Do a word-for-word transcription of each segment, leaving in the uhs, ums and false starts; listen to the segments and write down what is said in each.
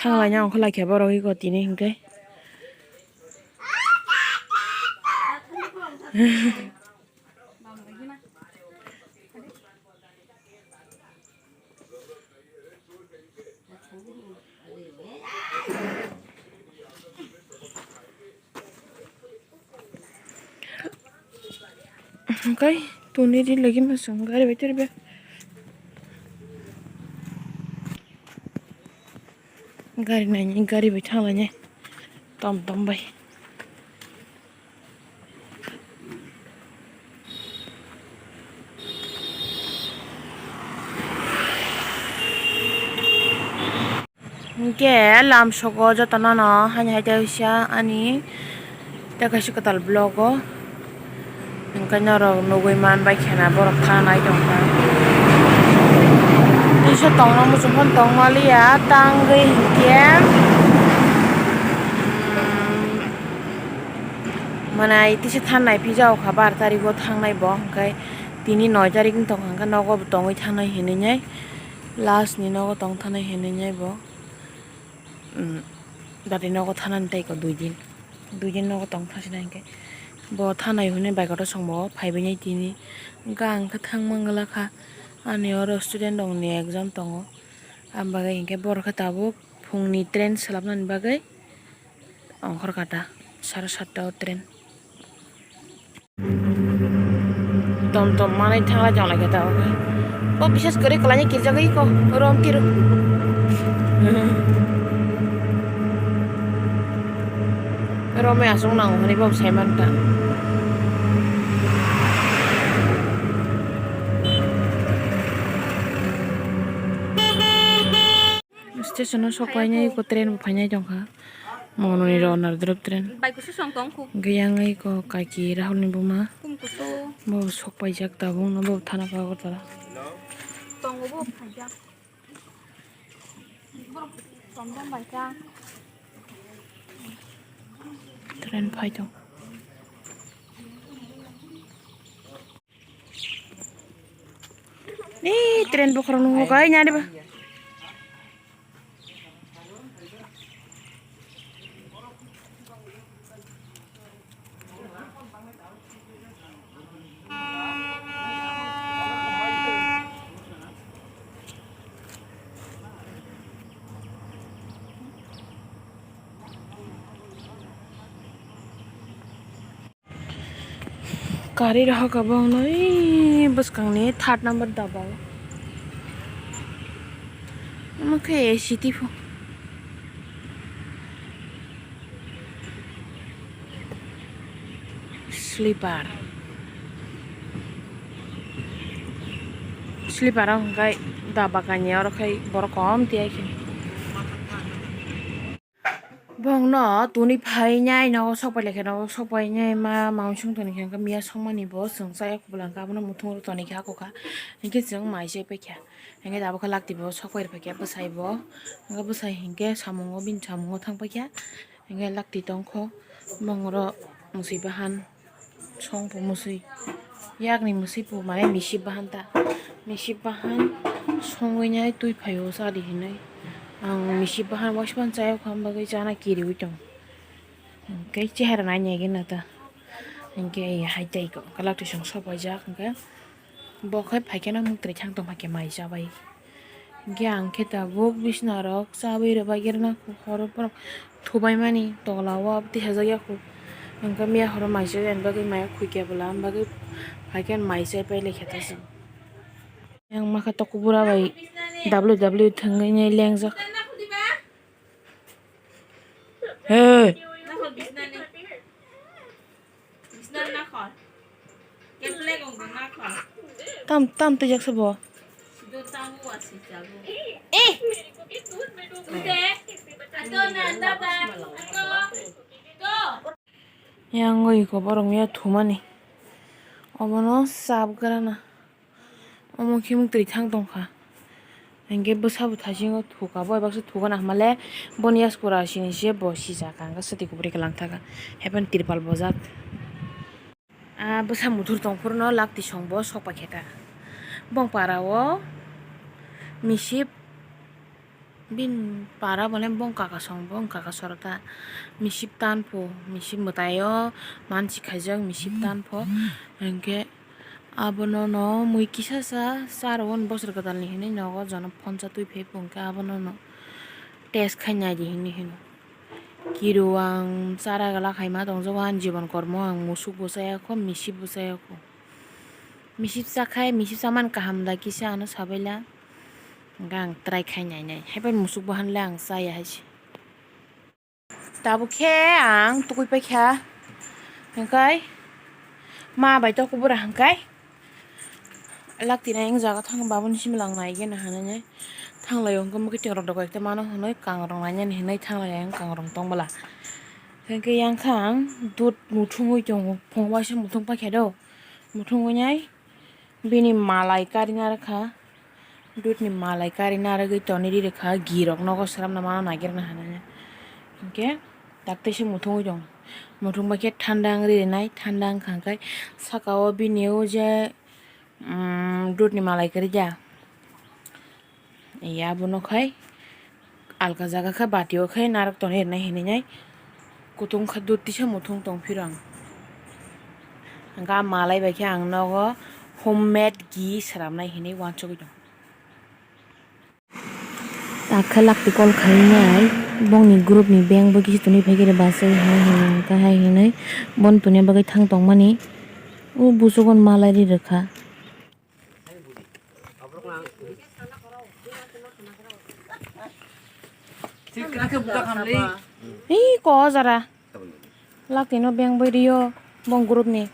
Thanglaina ongkha lai khe borok iko tini hinkhe. Hwnkhe tongwi ri lagi masong gari bai tor be. Gari naini gari bai thanglainai tom tom bai. Hinkhe lamsogo jotono no haini hai tei uaisa ani tei kaisa kwtal vlog o hinkhe norok nugwi man bai khena borok thanai tongkha. Tisa tongna muchung phano tongmaliya tangwi hinkhe, um, mwnai tisa than nai phijao kha bar tarigo thangnai bo hinkhe tini noi tarik wng tongkha hinkhe nogo bo tongwi thanai hinwi nai. Last ni nogo tong thanai hinwi nai bo, um, dati nogo thanani tei ko dui din, dui din nogo tong thasina hinkhe bo thanai hwnwi bai kotor song bo phaibainai tini. Hwnkhe ang khe thang manglakha, ani oro student rokni exam tongo, aboni bagwi hinkhe borok khe tabuk phungni train swlapnani bagwi ongkhorkha ta, sare satta o train. Tom tom manwi thanglai tonglaikha ta obo. Bo bises kwrwi kwlaini kirijagwi iko rom tiro. Romwi aswk nango hwnwi bo saiman ta. Station o sok painai iko train bo phainai tongkha. Mononi rw narwk drop train. Bai kusu song tong khu. Hwnkhe yang iko kaki Rahul ni buma. Kum kusu. Bo sok paijak tabuk no bo thana ka Agartala. Tongo bo phaijak. Tom tom bai ta. Train phai tong. Ni train bokhorok nungo kai nani ba. Gari rohok abo wngno ee bwskangni third number daba o. Omo khe A C T pho. Sleeper. Sleeper o hwnkhe daba kanya oro khai borok kom tiyai khe. Bongno tuni phainai nogo sok pai laikha, nogo sok painai ma mansong toni khe miya songmani bo chwng chaya kubulangkha, abono muthungwi toni khe hakukha, hinkhe chwng mai chai paikha, hinkhe abo khe lakti bo sok pai rwphaikha bwsai bo, hinkhe bwsai hinkhe samungo bini samungo thang paikha, hinkhe lakti tongkho bongoro mwswi bahan. Songbo mwswi, yakni mwswi bo mane misip bahan ta, misip bahan songwi nai twi phaio chadi hinwi. Ang misip bahan waisa phano chayokha, am bagwi chana kiriwi tongo. Hinkhe chehara nai naigwino ta, hinkhe hai tei kwlak twi song sok paijak hinkhe. Bo khe phaikhe no muktwi thang tongma khe mai chabai. Hinkhe ang khe tabuk bisna rok chabai rwbaikhe rwna kho, horo borok thubaimani tola o abo tisajak ya kho. Hinkhe miya horo mai chai ani bagwi maya khuikhe bwla, ani bagwi phaikhe mai chai pai laikha ta chwng. Yang makha toko bura bai W W thwngwi lengjak. Hey! Tam, tam twijak se bo. Eh! Yang oi ko borok ya thumani. Obono sap grana. Omo khe muk twi thang tongkha. Hinkhe bwsa bo thaisingo thuka, bo bai baksa thuka na hwnmale boni yaskura sini se bo sijak, hwnka swtwi kubui kwlwng thaka. Haiphano tripal bojak. Ah, bwsa muthur tong phuru no lakti song bo sok pai khe ta. Bong para o misip. Bini para bole bong kaka song, bong kaka sora ta misip tan pho, misip mwtai o mansi khaijak misip tan pho. Hinkhe abono no mui kisa sa cha rw o, bosor kwtal ni hinwi nogo jono phone cha twi phai pho, hinkhe abono no test khai nai di hinwi hino. Kiru ang chara gala khaima tongjago, ani jibon kormo ang musuk bo chaya kho, misip bo chaya kho. Misip chakhai, misip chamani kaham da kisa ano sabaila. Hingke ang try khai nai nai. Haiphai musuk bo hanle ang chaya hai se. Tabuk khe ang tukui paikha. Hingkai ma bai toko bura hingkai. Lak tini ang jaga thang babuni simi lang nai gana hanani. Thanglai o hingke mokhe tikrok rok ekta mano hinui kangrok nainani hinui thanglai ang kangrok tong bwla. Hingke yang kha ang dud muthungui tongo, phung waisa muthung paikha do. Muthungui nai. Bini malai karina rwkha, dudni malai karina rwgwi tonwi ri rwkha, girok nogo sramna mano nagirna hinwi. Hinkhe tak teisa muthungwi tongo, muthung bai khe thanda wngwi rinai, thanda wngkha hinkhe saka o bini o je, um, dudni malai kwrwi ya. Iya, abono khai alka jaga khe bati o khe narwk tonwi rwnai hinwi nai kutung kha dud tisa muthung tong phiro ang. Hingkhe ah malai bai khe ang nogo homemade ghee swnamnai hinwi uansugui tongo. Takhe lakti call khainai bongni group ni bank bo kisa toni phai khe basai hinwi hinwi hingkhe hai hinwi bono toni bagwi thang tongmani o busugo malai ri rwkha. Ih, ko jara. Lakti no beng bai rio, bong group ni.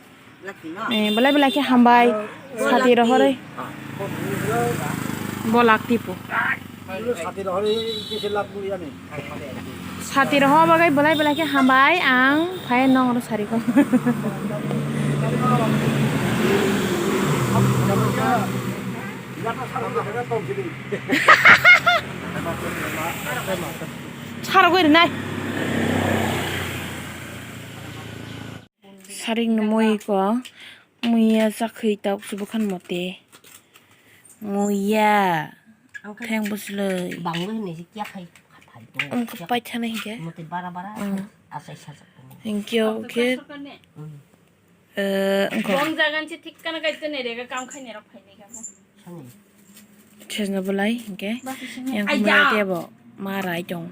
Eh, belai belai khe hambai. Sati rohoroi. Bo lakti po. Sati rohor bagwi belai belai khe hambai ang phai nong oro sari ko. Sarogwi rwnai. Saring no moi ko. Muiya chakhwi tabuk se bwkhan mote. Muiya. Ang khe theng bwslwi. Bangwi hinwi se kiya khai phai tongo. Ang khe paithana hinkhe. Mote bara bara. Mm. Asai sajak tongo. Hinkhe o khe. Mm. Eh, wngkha. Bong jagan se thik kana kai tene rega kam khaine rok phainai kha bo. Sani. Sejna bwlai hinkhe. Basi sini. Yang kumaya tebo ma rai tong.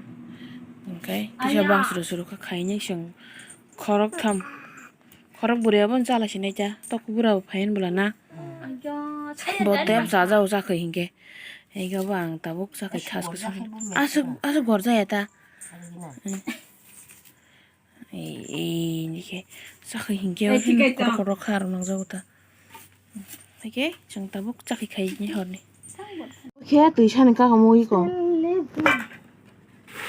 Hinkhe kisa bang suru suru kha khainai chwng khorok tham. Khorok bwrwi abono chala sinai ta, tok bura bo phaiyani bwla na. Bo tep chaja o chakhwi hinkhe. Hinkhe bo ang tabuk chakhwi thas kwchwng. Aswk, aswk gorjaya ta. Ei, ei, hinkhe chakhwi hinkhe khorok khorok kha rw nangjago ta. Hinkhe chwng tabuk chakhwi khaini horni. Khe twi sani kaka mui ko.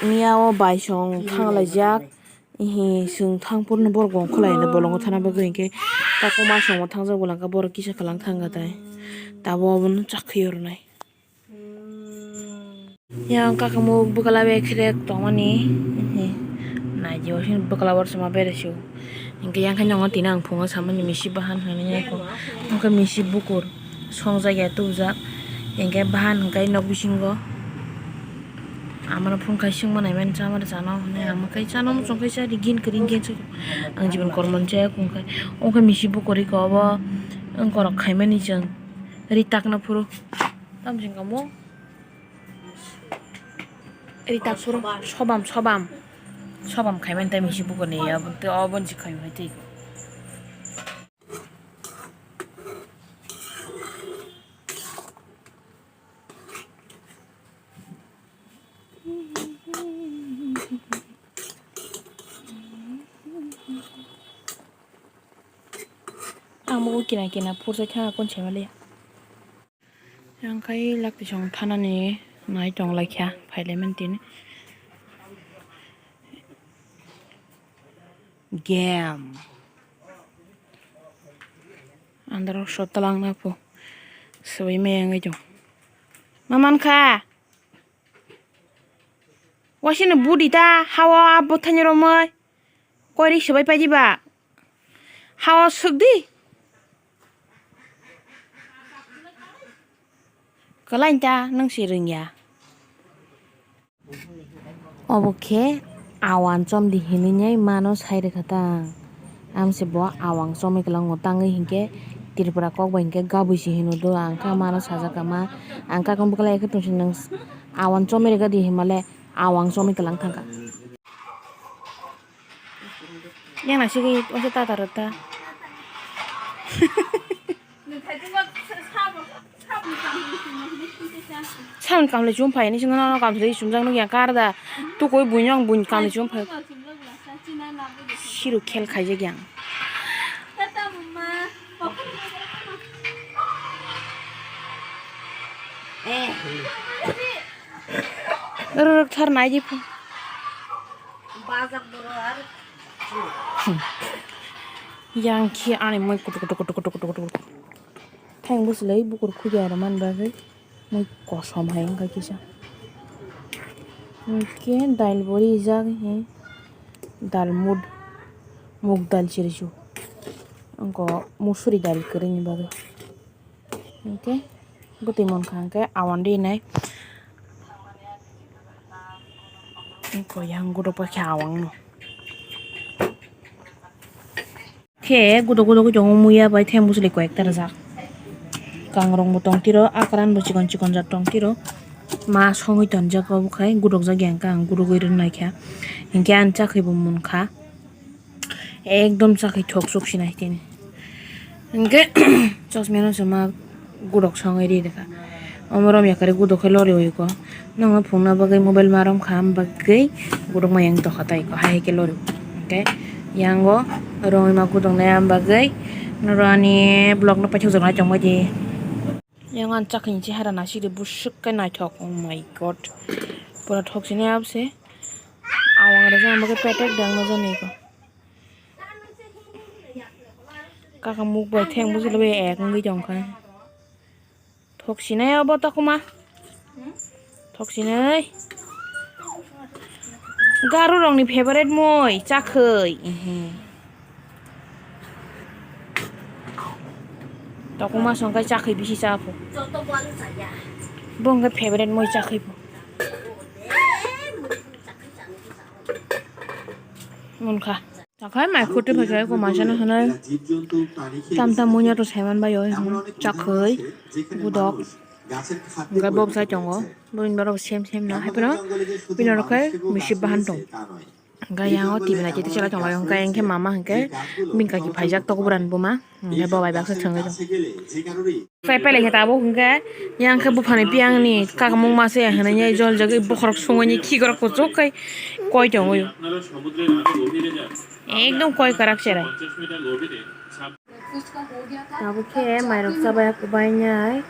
Miya o bai song thang laijak. Ihi, chwng thang phuru no borok bo ongkhorlai no bolongo thana bagwi hinkhe takuma songbo thangjak bolong khe borok kisa kwlang thang kha tai. Tabuk abono chakhwi rwnai. Yang kaka muk bwkla bai khrek tongmani. Ihi, naidi o sini bwkla borok se ma berai se o. Hinkhe yang khe nongo tini ang phungo samani misi bahan hinwi nai kho. Wngkha misi bukur. Songjak ya tubujak, hinkhe bahan hinkhe nok bisingo amano phone khai swngma naimani chamani chana hwnwi, ama khai chana muchung khai cha di gin kwrwi gin se ang jibon kormo ni chaya kung khai. Omo khe misi bukur iko obo wngkorok khaimani chwng ri takna phuru tamjing kamo ri tak phuru sobam sobam sobam khaimani tei misi bukur ni obo tei obo ni se khaimani tei. Ang bo kina kina phursa kha kon se mali. Yang khai lakti song thanani nai tong lai kha phai lai mani tini. Game. Andro so talang na po. Soi me yang itu. Maman kha. Wasini budi ta hawa abo thani romoi. Koi ri sobai pai diba. Hawa suk di. Kalain ta nang si ring ya. Obo khe awang chomdi hinwi nai mano sai rwkha ta ang. Amse bo awang chomwi kwlango tangwi hinkhe Tripura kok bai hinkhe gabui se hino do ang kha mano sajak kha ma. Ang kha kong bwkha lai khe tongsi nwng awang chomwi rwgadi hinmale awang chomwi kwlang thangkha. Yang naisingwi waisa tata rwta. Saboni kamle chum phai ni sino no kamle chumjak nukya kar da. Tukui buino ang buin kamle chum phai. Siru khel khaijak yang. Rwrwk thar nai di phu. Yang khe ani moi kutuk kutuk kutuk kutuk kutuk kutuk. Thang bwswlwi bukur khukya rwmani bagwi moi kosom hai wngkha kisa. Hinkhe dal bo rijak he dal mud mug dal chirisu. Wngkha musuri dal kwrwini bagwi. Hinkhe bwtwi mankha hinkhe awang rinai. Wngkha yang gudok bai khe awang no. Khe gudok gudok tongo muya bai theng bwswlwi koi ekta rwjak. Kangrong bo tong tiro, akran bo chikon chikon jak tong tiro. Ma songwi tonjak obo khai gudok jak yang khe ang gudogwi rwnaikha. Hinkhe ang chakhwi bo munkha. Ekdom chakhwi thok sok sinai tini. Hinkhe chosmano se ma gudok songwi ri rwkha. Omo rom yakari gudok khe lori oi ko. Nokno phunukna bagwi mobile ma rom kha, am bagwi gudok ma yang tokha tai ko, hai hai khe lori. Hinkhe yango rongwi ma gudok nai am bagwi noro ani vlog no paithak jora nai tongbai di. Yang ang chakhwini chehara naisik de bwswk khe naithok, oh my god. Pura thok sini abse. Awang rwjak ang bagwi petek dang no jani ko. Kaka muk bai theng bwswlwi ek wngwi tongkha. Thok sinai obo tokma. Thok sinai. Garo rokni favorite moi chakhwi. Ehe. Tokma song kai chakhwi bisi cha pho. Bo hwnkhe favorite moi chakhwi pho. Munkha. Takhai mai khuti phai khe ko masa no hwnwi tam tam munya to saiman bai oi hwn chakhwi gudok. Hwnkhe bob sai tongo. Bo ni borok sem sem na hai phano bini oro khe misip bahan tong. Hwnkhe yang o T V nai tei chalai tong lai hwnkhe, hwnkhe mama hwnkhe bini kaki phaijak tokborani buma, hwnkhe bo bai baksa thwngwi tong. Phai pele khe tabuk hwnkhe, yang khe buphani piyangni kakamung mase hwnwi jol jagwi bokhorok songwi khikrok kuchuk khai koi tongwi. Ekdom koi kwrak cherai. Tabuk khe mairok chabai kubainai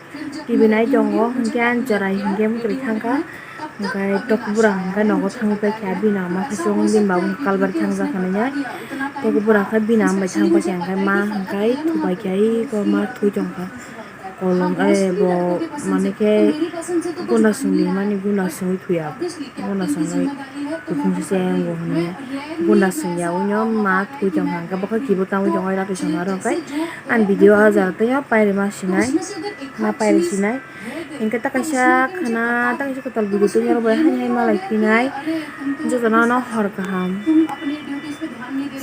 T V nai tongo, hwnkhe ang chwrai hwnkhe mwtwi thangkha, hwnkhe tokbura hwnkhe nogo thangwi paikha, bini ama khe chwng bini babung kalbari thangjak hinwi. Tokbura khe bini ama bai thang paikha, hwnkhe ma hwnkhe thubaikha, eko ma thwi tongkha. Kolom, eh, bo, mane khe guna songwi mani guna songwi thuya. Guna songwi kuphung se se ang bo hwnwi. Guna songya, uino ma thwi tong kha. Hwnkhe bo khe kibo tangwi tong, oi, rapi songma rok khe. Ang video o jaga tei pairima sinai, ma pairi sinai. Hwnkhe ta kaisa khana, ta kaisa kwtal video tungya rok bai hai hai malai phinai. Jotono no hor kaham.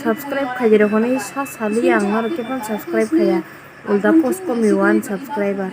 Subscribe khaidi rok hwnwi sa saliya ang norok khe phano subscribe khaiya. Ulta post komi one subscriber.